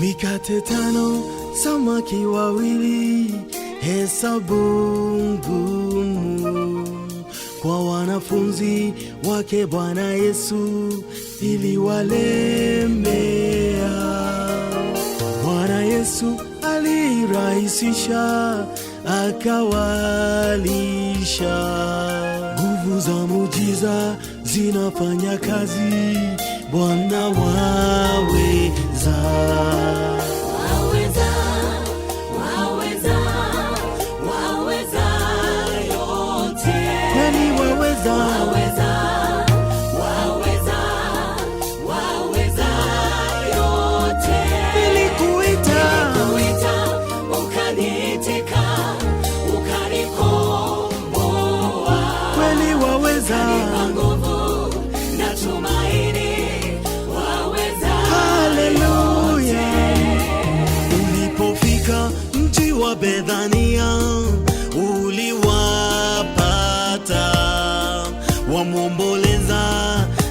Mikate tano, samaki wawili, hesabu ngumu kwa wanafunzi wake Bwana Yesu iliwalemea. Bwana Yesu alirahisisha, akawalisha. Nguvu za muujiza zinafanya kazi, Bwana waweza. Waweza, waweza, waweza yote. Kweli waweza, Waweza, waweza, waweza yote. Nilikuita, Nilikuita, ukaniitika, ukanikomboa. Kweli waweza, Kanipa nguvu na tumaini, waweza. Haleluya. Ulipofika mji wa Bethania, uliwapata wamwomboleza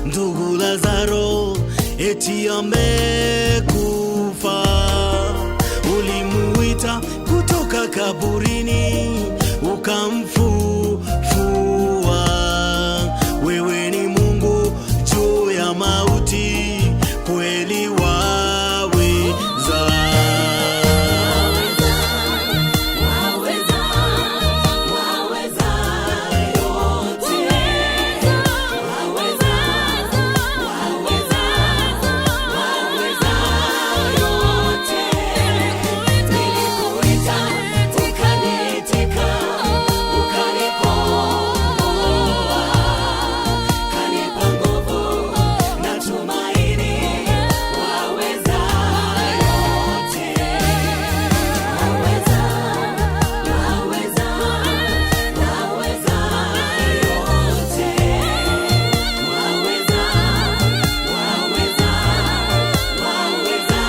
ndugu Lazaro, eti amekufa. Ulimuita kutoka kaburini, ukamfufua. Wewe ni Mungu juu ya mauti, kweli waweza. Waweza, waweza yote. Waweza, waweza, waweza yote. Nilikuita, ukaniitika, ukanikomboa. Kanipa nguvu na tumaini, waweza yote. Waweza, waweza, waweza yote. Waweza, waweza, waweza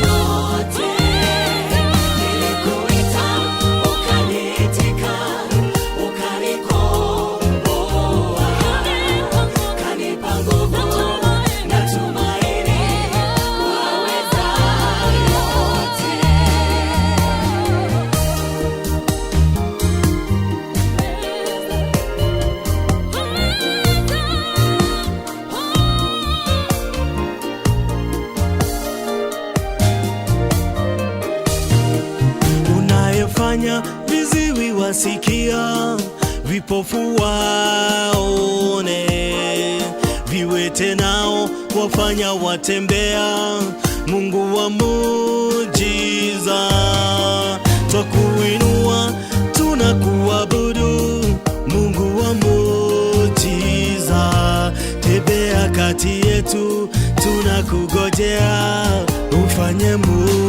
yote. Nilikuita, ukaniitika, ukanikomboa. Kanipa nguvu na tumaini, waweza yote. Unayefanya viziwi wasikia, vipofu waone, viwete nao wafanya watembea, Mungu wa muujiza, twakuinua, tunakuabudu, Mungu wa muujiza, tembea kati yetu, tunakugojea ufanye muujiza.